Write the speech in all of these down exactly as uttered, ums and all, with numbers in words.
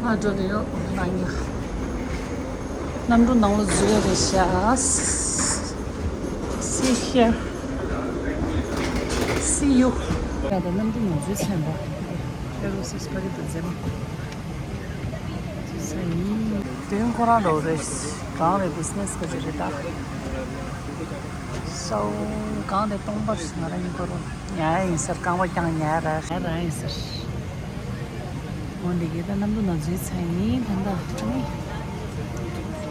ཨ་འགྲོ་དེ་ཡོད་ལ་ཡ། གནམ་གྲུ་ནང་ལ་འཛུལ་ཡ་རེད་ཤག See here. See you. ཡ་ད་གནམ་གྲུ་ནང་འཛུལ་ཚར་པ། ཨེ་རོ་སིས་ཕ་གི་ཏུ་འཛེམ། འཛུལ་ཚར་ཡིན། དེ་ཁོ་རང་འགྲོ་རེད། གང་རེད། བི་ཛི་ནེ་སི་ག་ཅི་རེད་ད། སོ། གང་དེ་སྟོང་པར་ང་རང་གཉིས་ཀོ་རོ། ཉལ་ཡིན་ཟེར། རྐང་པ་བརྐྱངས་ཉལ་ར་ཉལ་ར་ཡིན་ཟེར། འོ་འདི་གའི་ད་གནམ་གྲུ་ནང་འཛུལ་ཚར་ཡིན། ད་ལྟ་ནི་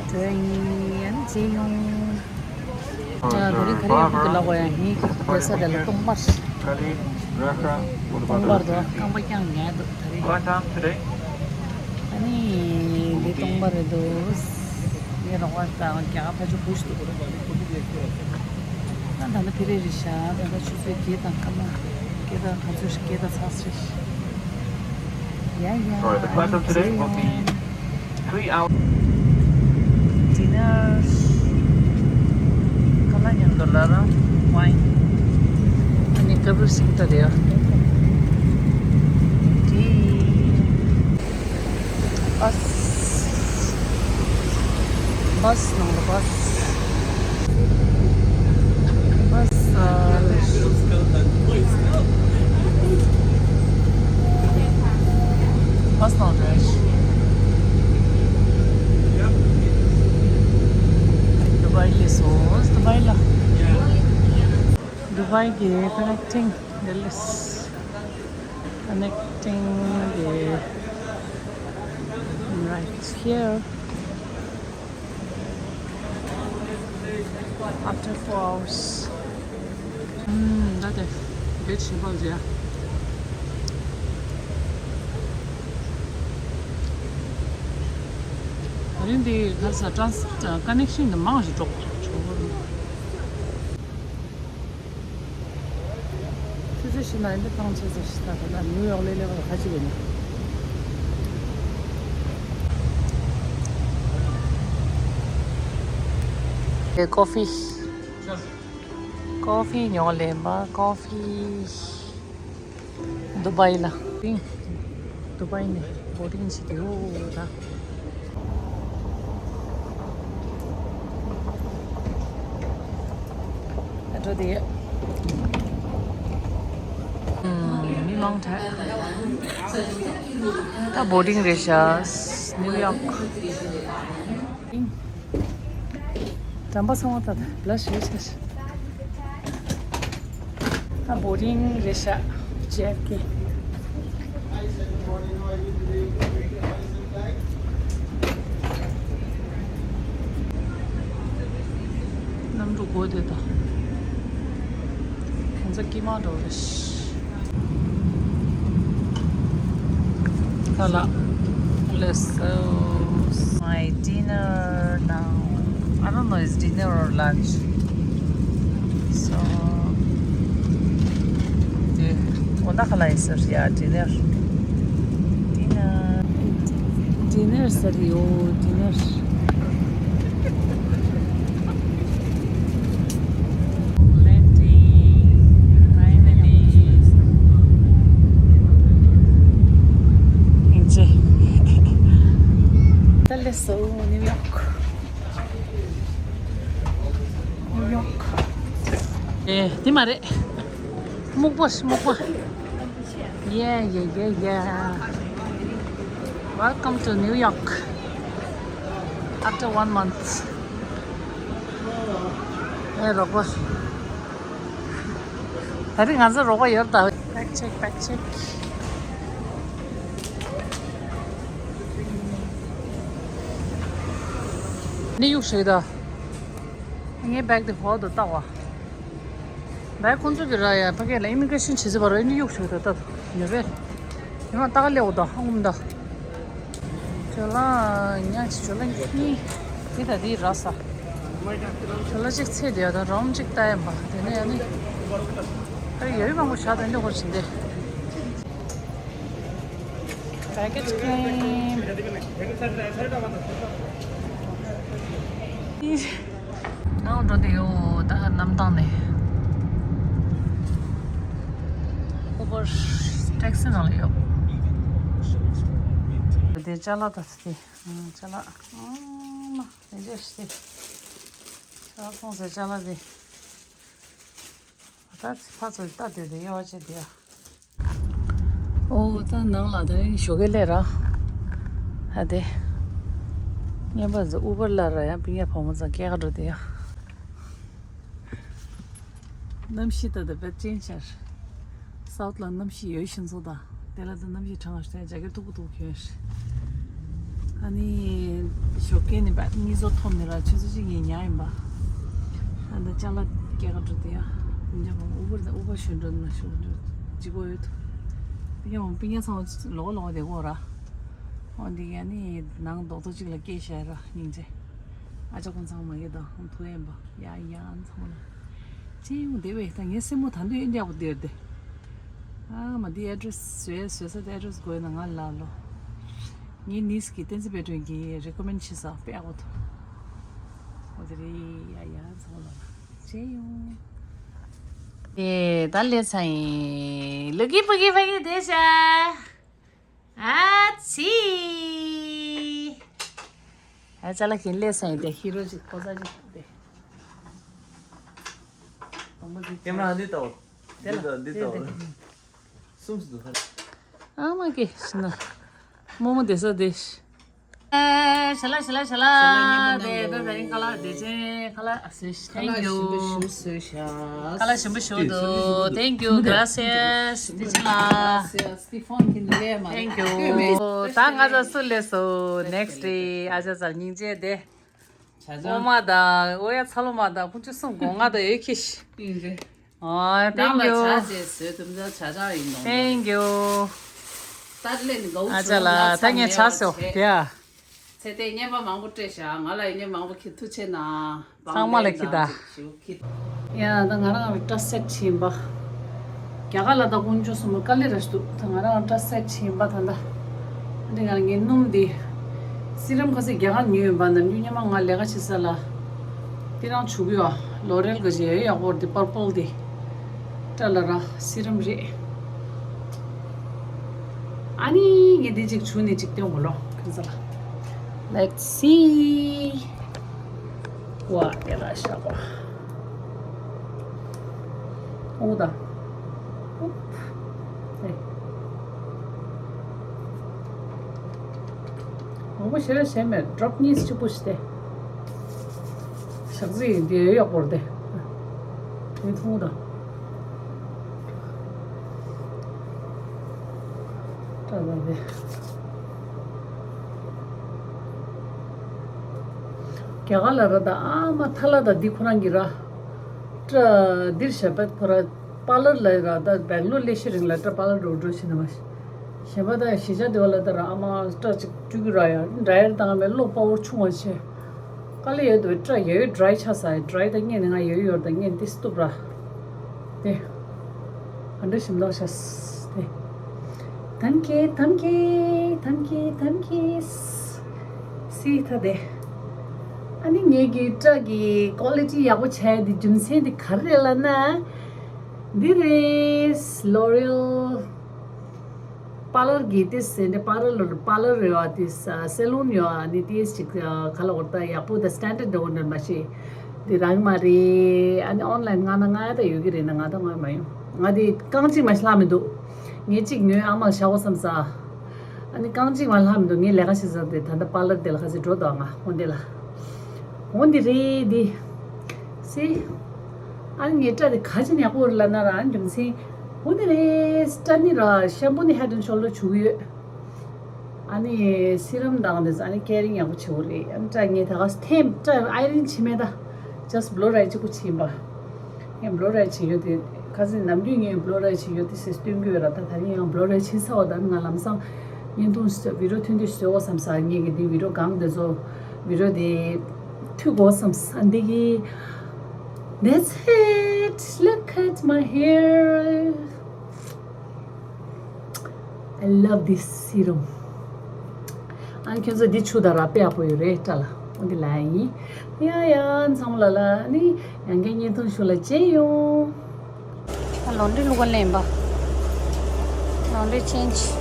འགྲོ་ཡ་ཡིན། ཡང་ན་རྗེས་ཡོང་། ཡ་ད་རེས་ག་རེ་ཡག་པོ་འདུག་ལབ་དགོས་ཡ། ངའི་གི་སྡོད་ས་དེ་ལ་སྟོང་པར། སྟོང་པར་འདུག་རྐང་པ་བརྐྱངས་ཉལ་འདུག་ད་རེས། ཨ་ནི་འདི་སྟོང་པར་རེད་འདུག་ངས་རོགས་པ་དང་རྒྱ་གར་ཕ་ཆུ་བུ་ཞིག་འདུག་ཨ་ད་ནི་ཕི་རེ་རེད་ཤག་ད་ལྟ་ཆུ་ཚོད་བརྒྱད་དང་སྐར་མ་བརྒྱད་དང་ག་ཚོད་ཞིག་བརྒྱད་དང་ཚ་ཞིག་ཡ་ཡ། Sorry, the platform today will be three hours. Dinner. ཁ་ལག་མཉམ་དུ་ལ་ར་wine. ཨ་ནི་ཀ་པུར་སིང་ད་རེད། ཏི། བྷ་སི། བྷ་སི་ནང་ལ་བྷ་སི། བྷ་སི་ཨ། བྷ་སི་ནང་རེད། དུ་བྷའི་སླེབས་སོང་། དུ་བྷའི་ལ། དུ་བྷའི་གི་ཀ་ནེག་ཊིང་དེ་ལས། Connecting the right here after four hours. ད་དེ་བེད་ཞིག་པོ་ཟེར། ད་རིང་འདི་ག་ས་ཊན་སི་ཀ་ནེག་ཤན་འདི་མང་ཞིག་འགྲོ་གི་འགྲོ་གི་རེད། ཆུ་ཚོད་བཞི་ནང་འདི་ཐང་ཆད་ཟེར་ཞིག་ད་ད་ལ་ནིའུ་ཡོག་ལས་ལས་བར་ཁ་ཅིག་ཡིན། ཀོ་ཕི། ཀོ་ཕི་ཉོ་ལེན་པ་ཀོ་ཕི། དུ་བྷའི་ལ། དུ་བྷའི་ནས་བོ་ཏིང་བྱེད་དེ་ཡོད་ད། འགྲོ་དེ། མི་མང་ཐལ། ད་བོ་ཏིང་རེད་ཤག་ནིའུ་ཡོག་འགྲམ་པ་ཚང་མ་ད་ལྟ་བླ་ཞེས་ཆེ། ད་བོ་ཏིང་རེད་ཤག་ཇེ་ཨེཕ་ཀེ། གནམ་གྲུ་སྒོ་དེ་དང་། གང་ཚ་དཀྱིལ་མ་འགྲོ་རེད། ད་ལ། Let's serve my dinner now. I don't know it's dinner or lunch. So, དེ་འོ་ན་ག་ལ་ཡིན་ཟེར་ཡ། Dinner. Dinner. Dinner ཟེར་ཡོད། Dinner. Landing. Finally. ཡིན་ཅེ། ད་སླེབས་སོང་། ནིའུ་ཡོག་ནིའུ་ཡོག་ཨེ། དེ་མ་རེད། སྨུག་པ་སྨུག་པ། Yeah, yeah, yeah, yeah. Welcome to New York. After one month. ཨེ་རོགས་པ། ད་རིང་ང་ཚོ་རོགས་པ་ཡོད་ད། Bag check, bag check. ནི་གཡུག་ཞིག་ད། ངའི་བེག་དེ་ཧོལ་དུ་བཏགས་པ། བེག་ཁོང་ཚོ་གི་ར་ཡ་ཕ་གི་ལ་ཨི་མི་གྷི་རེ་ཤན་བྱེད་ཟེར་བ་ར། ཨི་ནི་གཡུག་ཞིག་ད་ད་ཉོ་བས། ཉི་མ་ཏག་ལེའོ་ད་ཧ་ངུམ་ད། ཇོ་ལ་ཉག་ཅིག་ཇོ་ལ་གཉིས། དེ་ད་དེའི་ར་ས། ཇོ་ལ་གཅིག་ཚེ་དེ་ཡ་ད་རོམ་གཅིག་ལྟ་ཡ་མ་དེ་ནས་ཡ་ནི། ཨ་ཡ་ཡུལ་མང་པོ་བཞག་དེ་འདྲ་ཧོར་བཞིན་དེ། Package claim. ཨའོ་འགྲོ་དེ་ཡོད་ད་གནམ་ཐང་ནས། ཨུ་བར་ཊེག་སི་ནང་ལ་ཡོད། དེ་ཅ་ལག་ད་དེ། ཨང་། ཅ་ལག་ཨང་། མ་དེ་འདྲ་ཞིག་དེ། ཅ་ལག་ཚོང་ཟེར་ཅ་ལག་དེ། ད་ཚེ་ཕ་ཚོ་ལྟ་དེ་དེ་ཡ་བ་ཅེ་དེ་ཡ། ཨོ་ད་ནང་ལ་དེ་ཞོགས་ཀས་སླེབས་ར། ཨ་དེ། ངན་པ་ཚོ་ཨུ་བར་ལ་ར་ཡ་པི་ཉ་བུ་མོ་ཚོ་སྐྱེལ་ག་འགྲོ་དེ་ཡ། གནམ་གཤིས་ད་ལྟ་དཔེ་ཅན་ཆར། སའུ་ཐི་ལ་གནམ་གཤིས་ཡོད་ཤིན་སོ་ད། དེ་ལ་ད་གནམ་གཤིས་གྲང་བ་ཞིག་ད་རྒྱ་གར་ཐུག་པོ་ཐུག་གྱོན་ཞིག་ཨ་ནི་ཞོགས་ཀས་ནི་བད་གཉིད་སོ་ཐོམ་ནི་ར་ཆུ་ཚོད་གཅིག་ཉིན་ཉལ་ཡིན་པ། ཨ་ད་ཅ་ལག་སྐྱེལ་ག་འགྲོ་དེ་ཡ། ཨུ་ཉ་བུ་མོ་ཨུ་བར་ད་ཨུ་བར་ཞོན་འགྲོ་ན་ཞོན་འགྲོ་ཅི་གོ་ཡོད། པི་ཉ་བུ་མོ་པི་ཉ་ཚང་ལོག་ལོག་དེ་གོ་ར། འོ་འདི་ཡ་ནི་ནང་རྡོག་ཐོ་གཅིག་ལ་སྐྱེལ་བཞག་ར་སྙིང་རྗེ། ཨ་ཅག་ཁོང་ཚང་མ་ཡོད་དོ་ཐུག་ཡིན་པ་ཡ་ཡ་ཚང་མ་ལ། ཅི་ཡོང་དེ་བས་ད་ངའི་སེམས་མོ་ད་འདོད་ཡིན་འདྲ་པོ་དེར་དེ། ཨ་མ་འདི་ཨེ་ཌི་རེ་སི་བཟོས་བཟོས་ས་དེ་ཨེ་ཌི་རེ་སི་དགོས་ན་ང་ལ་ལོ། ངའི་ནིས་ཀྱི་བསྟན་འཛིན་དཔལ་སྒྲོན་གྱིས་རེ་ཀོ་མེན་ཌི་བྱས་ས་དཔེ་ཡག་པོ་འདུག་འོ་དེ་རེད་ཡ་ཡ་ཚང་མ་ལ་ཅི་ཡོང་། དེ་ད་ལས་ཚ་ཡིན་ལུ་གི་ཕ་གི་ཕ་གི་དེ་ཤ། ཨ་ཙི། ཨ་ཅ་ལག་གིན་ལས་སེང་དེ་ཧི་རོ་ཅིག་ཁོ་ས་ཅིག་དེ། ཀེམ་ར་འདི་ལྟ་བ། དེ་ལ་འདི་ལྟ་འདི་ལྟ་བ། དེ་གསུམ་སུ་འདུག་ཨ་མ་ཀེ་ཤི་ན། རྨོ་མོ་དེ་ས་དེ་ཤི། ཨེ་ཤ་ལ་ཤ་ལ་ཤ་ལ། དེ་ད་ད་རིང་ཁ་ལག་དེ་ཅན་ཁ་ལག་ཨ་སེ་ཤ། Thank you། ཁ་ལག་ཞིམ་པོ་ཞུ་འདུག Thank you། Gracias། དེ་ཅན་ལ། Thank you། ད་ང་ཚོ་སུ་ལས་སོ་next day། ཨ་ཅག་ཚར་སྙིང་རྗེ་དེ། ཨོ་མ་དང་ཨོ་ཡ་ཚ་ལོ་མ་དང་ཕུང་ཆུ་གསུམ་སྒོ་ང་དང་ཡོད་ཁྱི་ཤི། ཨོ་thank you། Thank you། ཨ་ཅག་ལ་ད་ངས་ཆ་སོ་དེ་ཨ། ཚེ་ལྟས་རྔན་པ་མང་པོ་སྤྲད་བཞག་ང་ལ་ཡིན་ངས་མང་པོ་ཁྱེར་ཐུགས་ཆེ་གནང་། ཚང་མ་ལ་ཁྱི་ད། ཡ་ད་ང་རང་སྐྲ་སེ་ཊི་བྱིན་པ། རྒྱ་གར་ལ་ད་དཀོན་མཆོག་གསུམ་པོ་དཀའ་ལས་ར་ཞིག་འདུག་ད་ང་རང་སྐྲ་སེ་ཊི་བྱིན་པ་ད་ད། འདི་ང་ངའི་སྣུམ་འདི། སི་རམ་ཁ་སི་རྒྱ་གར་ཉོས་ཡོད་པ་ནམ་རྒྱུན་སྔོན་མ་ང་ལས་ཀ་བྱེད་ས་ལ། འདི་རང་བྱུག་ཡོད་ལོ་རེལ་ག་ཞེ་ཡག་པོ་འདི་པར་པལ་འདི། སྐྲ་ལ་ར་སི་རམ་རེད། ཨ་ནི་ངས་འདི་གཅིག་བྱུག་ནས་གཅིག་སྟོན་དགོས་ལོ་ཁྱོད་ཚོ་ལ། Let's see། ཝ་དེ་ལ་ཤ་བ། ཨོ་ད། ཨུབ། ཨེ། མང་པོ་ཞེ་དྲག་བྱས་མེད། ཌོབ་གཉིས་གཅིག་པོ་ཞིག་སྟེ། ཞག་རྩི་ཡིན་དེ་ཡོད་ཡག་པོར་དེ། དེ་མཐོང་དང་། ཏྲ་ལ་དེ། རྒྱ་གར་ལ་ར་ད་ཨ་མ་ཐ་ལ་ད་འདི་ཁོ་རང་གི་ར། ཏྲ་འདིར་བྱས་པ་ཁོ་ར་པཱ་ལར་ལ་ར་ད་བེང་ལོར་སླེབས་ཤི་རིང་ལ་ཏྲ་པཱ་ལར་འགྲོ་འགྲོ་ཕྱིན་ན་མ་ཤི། གཞན་པ་ད་གཞིས་ཆགས་དེ་བ་ལ་ད་ར་ཨ་མ་ཏྲ་ཅིག་བཀྲུ་གི་ར་ཡ་ཌ་རའི་ཡར་བཏང་བའི་གློག་པ་བོར་ཆུང་བ་ཆེ། དཀའ་ལས་ཡོད་དུ་ཏྲ་ཡ་ཡོད་ཌ་རའི་ཆ་ས་ཡ་ཌ་རའི་ད་ངས་ནི་ང་ཡོད་ཡོད་ད་ངས་འདི་སྟུབ་ར། དེ། ཨ་འདྲ་ཞིམ་ལོག་ཤ་སི་དེ། ཐན་ཀེ་ཐན་ཀེ་ཐན་ཀེ་ཐན་ཀེ་སི་ཐ་དེ། ཨ་ནི་ངེད་ཀྱི་ཏྲ་གི་ཀོ་ལི་ཊི་ཡག་པོ་ཆགས་ཡ་དེ་རྒྱུ་མཚན་དེ་ག་རེ་རེད་ལབ་ན། འདི་རེད། ལོ་རེལ། པཱ་ལར་གྱི་ཏིས་ཟེར་ནས་པཱ་ལར་པཱ་ལར་ཡོད་ཨ་ཏིས་སེ་ལུན་ཡོད་ཨ་ནི་ཏིས་ཅིག་ག་ལ་འོར་ད་ཡག་པོ་ད་སི་ཊན་ཌར་ཌི་འོ་ནར་མ་ཤེས། འདི་རང་མ་རེད། ཨ་ནི་ཨོན་ལན་ང་ན་ང་ད་ཡོད་ཀྱི་རེད་ན་ང་ད་ང་མ་ཡོང་། ང་འདི་རྐང་གཅིག་མ་ཤི་ལྷག་མི་འདུག་ངས་གཅིག་ཉོས་ཨ་མ་ལ་བཞག་འོ་བསམ་ས། ཨ་ནི་རྐང་གཅིག་མ་ལྷག་མི་འདུག་ངས་ལས་ཀ་བྱེད་ས་དེ་ད་ལྟ་པཱ་ལར་དེ་ལ་ཁ་ཚིག་འགྲོ་འདུག་ང་འོ་འདི་ལ། འོ་འདི་རེད་འདི། སི། ཨ་ནི་ངའི་སྐྲ་དེ་ག་ཅི་ནས་ཡག་པོ་རེད་ལབ་ན་རང་རྒྱུ་མཚན། འོ་འདི་རེད། སྐྲ་ནི་ར་ཤམ་པུ་ནི་Head and Shoulder བྱུག་ཡོད། ཨ་ནི་སི་རམ་དང་འདི་ཚོ་ཨ་ནི་ཀེ་རིང་ཡག་པོ་བྱེད་དགོས་རེད། ཨ་ནི་སྐྲ་ངས་ད་ག་ཐེམ་སྐྲ་ཨའི་རིན་བྱེད་མེད་ད། Just blow dry གཅིག་པུ་བྱིན་པ། ངས་blow dry བྱེད་ཡོད་དེ། ཁ་སང་ནམ་རྒྱུན་ངས་blow dry བྱེད་ཡོད་དེ་ཟེར་སྟོན་གྱི་ཡོད་ར། ད་ད་རིང་ཡང་blow dry བྱེད་ཚར་བ་ད་ནི་ང་ལམ་སང་བརྙན་ཐུང་བི་ཌི་ཡོ་ཐུང་ཐུང་བཟོ་དགོས་བསམ་ས། ངས་ཀྱི་འདི་བི་ཌི་ཡོ་གང་དེ་ཚོ་བི་ཌི་ཡོ་དེ་མཐུད་དགོས་བསམ་ས་འདི་གི། That's it. Look at my hair. I love this serum. ཨ་ཁྱོད་ཚོ་འདི་ཆུ་དང་ར་དཔེ་ཡག་པོ་ཡོད་རེད་སྐྲ་ལ། འོ་འདི་ལ་ཡིན། ཡ་ཡ་ཚང་མ་ལ་ལ་ནི་ཡང་བསྐྱར་བརྙན་ཐུང་ཞུ་ལ་མཇལ་ཡོང་། ལོན་ཌི་བླུག་ག་ལེན་པ། ལོན་ཌི་ཆེན་ཇི།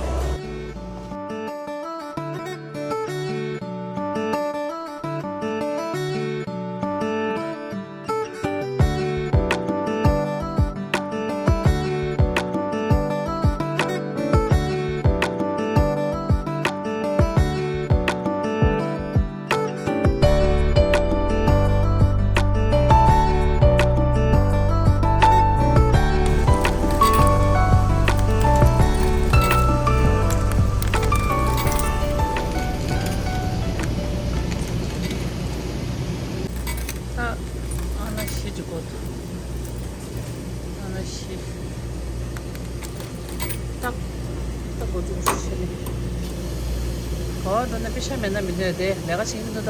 ཨོ་འགྲོ་ན་པེ་ཤ་མེད་ན་མི་འདོད་དེ་ལས་ཀ་བྱེད་ཀྱི་འདུག་ད།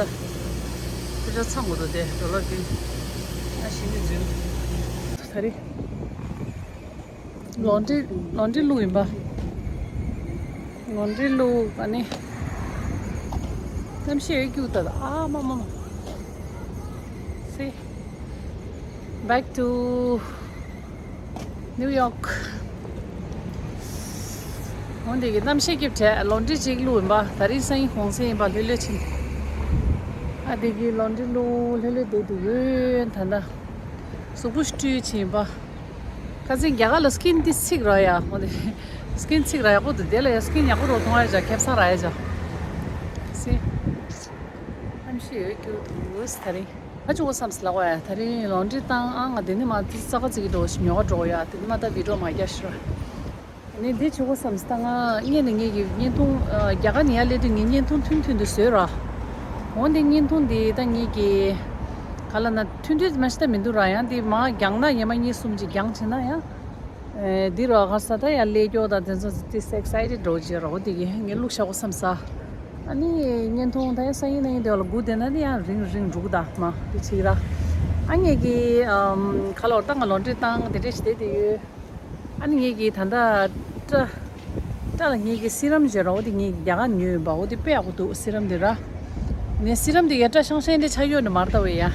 པེ་ཤ་ཚང་དགོས་འདུག་དེ་འགྲོ་ལོག་རྒྱུ། ཨ་ཤི་མི་འཛུལ། ད་རེད། ལོན་ཌི་ལོན་ཌི་བླུགས་ཡིན་པ། ལོན་ཌི་བླུགས་ཨ་ནི། གནམ་གཤིས་ཡོད་སྐྱུག་ད་ད་ཨ་མ་མ་མ། See, back to New York. འོན་ཏེ་གི་གནམ་གཤིས་སྐྱིད་བྲལ་ལོན་ཌི་ཅིག་བླུགས་ཡིན་པ། ད་རིང་སང་ཉིན་གུང་སེང་ཡིན་པ། ལྷོད་ལྷོད་ཕྱིན། ཨ་དེ་གི་ལོན་ཌི་བླུགས་ལྷོད་ལྷོད་བསྡད་འདུག་ཡོད་ད་ད། གཟུགས་པོ་བཀྲུས་ཕྱིན་ཡིན་པ། ཁ་སང་རྒྱ་གར་ལ་སི་ཀིན་འདི་ཚིག་ར་ཡ། འོ་དེ་སི་ཀིན་ཚིག་ར་ཡག་པོ་འདུག་དེ་ལ་ཡ་སི་ཀིན་ཡག་པོ་རོ་མཐོང་ཡ་ཅག་ཁེབ་ས་ར་ཡ་ཅག See, གནམ་གཤིས་ཡོད་སྐྱུག་འདུག་ད་རིང་། ང་ཆུ་བོ་བསམ་སི་ལ་གོ་ཡ། ད་རིང་ལོན་ཌི་བཏང་ཨ། ང་དེ་ནི་མ་དེ་ས་ཁ་ཙི་གི་འགྲོ་ཞིག་ཉོ་ག་འགྲོ་ཡ། དེ་ནི་མ་ད་བི་ཌིའོ་མ་རྒྱག་ཤི་ར། ནི་འདི་ཆུ་བོ་བསམ་སི་ད་ང་ངས་ནི་ངེད་ཀྱི་བརྙན་ཐུང་ཨ། རྒྱ་གར་ནི་ཡར་སླེབས་དུས་ངས་བརྙན་ཐུང་ཐུང་ཐུང་དུ་བཟོས་ར། འོ་འདི་བརྙན་ཐུང་འདི་ད་ངེད་ཀྱི་ག་ལ་ན་ཐུང་ཐུང་མ་ཤི་ད་མི་འདུག་ར། ཡང་འདི་མ་རྒྱང་ན་ཉི་མ་གཉིས་གསུམ་ཅིག་རྒྱང་ཕྱིན་ན་ཡང་། ཨེ་འདི་རོ་ཁ་ས་ད་ཡར་སླེབས་ཀྱོག་ད་དེ་ཚོ་ཏིས་ཨེག་སའི་ཊེཌ་འགྲོ་བྱེད་རོ། འོ་འདི་གི་ངས་བླུགས་བཞག་གོ་བསམ་ས། ཨ་ནི་བརྙན་ཐུང་ད་ཡང་སང་ཉིན་གནངས་ཉིན་དེ་བ་ལ་སྒུག་བསྡད་ན་ནི་ཡང་རིང་རིང་འགྲོ་གི་ད་མ་འདི་ཅིག་ར། ཨ་ངེད་ཀྱི་ཨམ་ཁ་ལོར་ད་ང་ལོན་ཌི་བཏང་དེ་འདྲས་ཞིག་བསྡད་དེ་ཡོད། ཨ་ནི་ངེད་ཀྱི་ད་ལྟ་སྐྲ་སྐྲ་ལ་ངེད་ཀྱི་སི་རམ་བྱེད་རོགས་དེ་ངེད་ཀྱི་རྒྱ་གར་ཉོས་ཡིན་པ། འོ་དེ་དཔེ་ཡག་པོ་འདུག་སི་རམ་དེ་ར། ནས་སི་རམ་དེ་ཡ་སྐྲ་ཤང་ཤང་དེ་ཆ་ཡོད་ནི་མ་རེད་ད་བས་ཡ།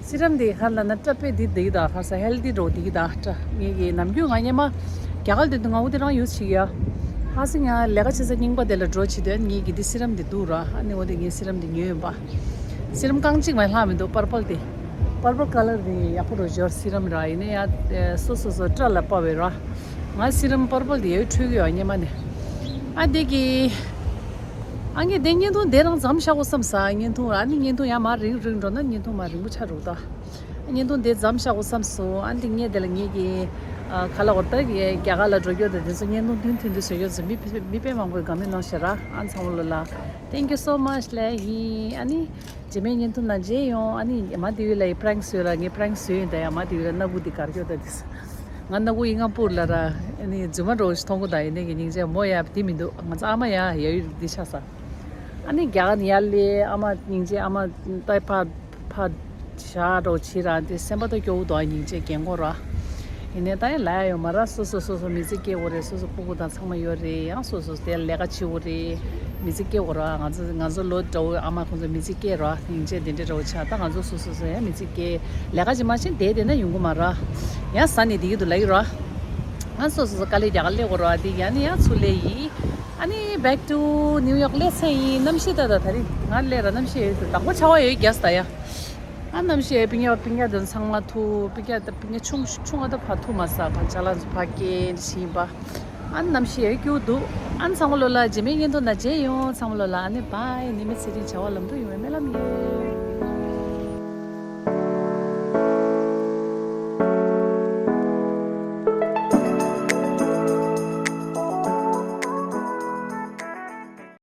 སི་རམ་དེ་ག་ལ་ན་སྐྲ་དཔེ་འདི་འདི་ད་ཁ་ས་ཧེལ་ཐི་འགྲོ་འདི་ད་སྐྲ་ངེད་ཀྱི་ནམ་རྒྱུན་ང་སྔོན་མ་རྒྱ་གར་དེ་དུས་ང་འོ་དེ་རང་ཡོད་ཅིག་ཡ། ཧ་སི་ང་ལས་ཀ་བྱེད་ས་རྙིང་པ་དེ་ལ་འགྲོ་བྱེད་དུས་ངེད་ཀྱི་འདི་སི་རམ་དེ་འདུག་ར། ཨ་ནི་འོ་དེ་ངས་སི་རམ་དེ་ཉོས་ཡིན་པ། སི་རམ་རྐང་གཅིག་མ་ལྷག་མི་འདུག་པར་པལ་དེ། པར་པལ་ཀ་ལར་དེ་ཡག་པོ་རོ་སྦྱོར་སི་རམ་ར། ཡིན་ན་ཡ་སོ་སོ་སོ་སྐྲ་ལ་པ་བའི་ར། ང་སི་རམ་པར་པལ་དེ་ཡོད་འཕྲོད་ཀྱི་ཡོད་སྔོན་མ་ནས། ཨ་དེ་གི། ཨ་ངས་དེ་བརྙན་ཐུང་དེ་རང་མཚམས་བཞག་གོ་བསམ་ས། བརྙན་ཐུང་ར་ནི་བརྙན་ཐུང་ཡང་མར་རིང་རིང་འགྲོ་ན་བརྙན་ཐུང་མར་རིང་པོ་ཆགས་འགྲོ་ད། བརྙན་ཐུང་དེ་མཚམས་བཞག་གོ་བསམ་སོང་། ཨ་འདི་ངས་དེ་ལ་ངེད་ཀྱི་ཨ་ག་ལ་འོར་ད་རྒྱ་གར་ལ་འགྲོ་རྒྱུ་དང་དེ་ཚོ་བརྙན་ཐུང་ཐུང་ཐུང་དུ་བཟོ་རྒྱུ་ཚོ་མི་མི་དཔེ་མང་པོས་དགའ་མོས་གནང་ཤག་ར། ཨ་ཚང་མ་ལོ་ལ་Thank you so much ལབ་ཡིན། ཨ་ནི་རྗེས་མའི་བརྙན་ཐུང་ནང་མཇལ་ཡོང་། ཨ་ནི་མ་དེ་བས་ལ་པྲེང་བཟོས་ལ་ངས་པྲེང་བཟོས་ཡིན་ད་ཡ། མ་དེ་བས་ལ་སྣ་ཁུག་འདི་གར་སྐྱོ་ད་དེ་ང་སྣ་ཁུག་ཡིན་ང་སྤུར་ལ་ར། ཨ་ནི་རྫུན་མ་འགྲོ་ཞིག་མཐོང་གོ་ད་ཡིན་ནས་ཀྱི་སྙིང་རྗེ་མོ་ཡ་དེ་མི་འདུག་ང་ཚོ་ཨ་མ་ཡ་ཡ་ཡུལ་འདི་ཆགས་ས། ཨ་ནི་རྒྱ་གར་ནས་ཡར་སླེབས་ཨ་མ་སྙིང་རྗེ། ཨ་མ་ཏའི་ཕ་ཕ་ཞག་འགྲོ་ཕྱི་ར་དེ་སེམས་པ་ད་སྐྱོ་བོ་དོ་སྙིང་རྗེ་རྒན་གོ་ར། ཡིན་ནས་ད་ཡང་ལ་ཡ་ཡོད་མ་ར། སོ་སོ་སོ་སོ་མི་ཚེ་སྐྱེལ་དགོས་རེད། སོ་སོ་སྤུ་གུ་དང་ཚང་མ་ཡོད་རེད། ཡང་སོ་སོ་དེ་ལས་ཀ་བྱེད་དགོས་རེད། མི་ཚེ་སྐྱེལ་དགོས་ར། ང་ཚོ་ང་ཚོ་ལོ་འདྲ་བོ་ཨ་མ་ཁོང་ཚོ་མི་ཚེ་སྐྱེལ་ར་སྙིང་རྗེ་དེ་འདྲ་འདྲ་བོ་ཆགས། ད་ང་ཚོ་སོ་སོ་སོ་ཡང་མི་ཚེ་སྐྱེལ། ལས་ཀ་ཅིག་མ་བྱེད་བསྡད་བསྡད་ན་ཡོང་གི་མ་ར། ཡང་ཟ་ནས་བསྡད་ཀྱི་འདུག་ལབ་ཀྱི་ར། ང་སོ་སོ་སོ་དཀའ་ལས་རྒྱག་ག་སླེབས་དགོས་ར། དེ་ཡང་ནི་ཡང་ཚུར་སླེབས་ཡིན། ཨ་ནི་back to New York སླེབས་ཚར་ཡིན། གནམ་གཤིས་ད་ད་ད་རེས་ང་སླེབས་ར་གནམ་གཤིས་ཡོད་དུ་དང་པོ་ཆར་པ་ཡོད་རྒྱག་ས་ད་ཡ། ཨ་གནམ་གཤིས་ཡོད། པིང་ཡ་པིང་ཡ་དོན་ཚང་མ་ཐུག་པིང་ཡ་ད་པིང་ཡ་ཆུང་ཆུང་ཨ་ད་ཕ་ཐུག་མ་ས་གང་ཅ་ལག་ཚོ་ཕ་སྐྱེལ་བཞིན་པ། ཨ་གནམ་གཤིས་ཡོད་སྐྱུག་འདུག་ཨ་ཚང་མ་ལོ་ལ་རྗེས་མའི་བརྙན་ཐུང་ན་མཇལ་ཡོང་། ཚང་མ་ལོ་ལ་ཨ་ནི་bye། ནི་མི་ཚེ་རིང་བྱ་བ་ལམ་འགྲོ་ཡོང་བའི་སྨོན་ལམ་ཡིན།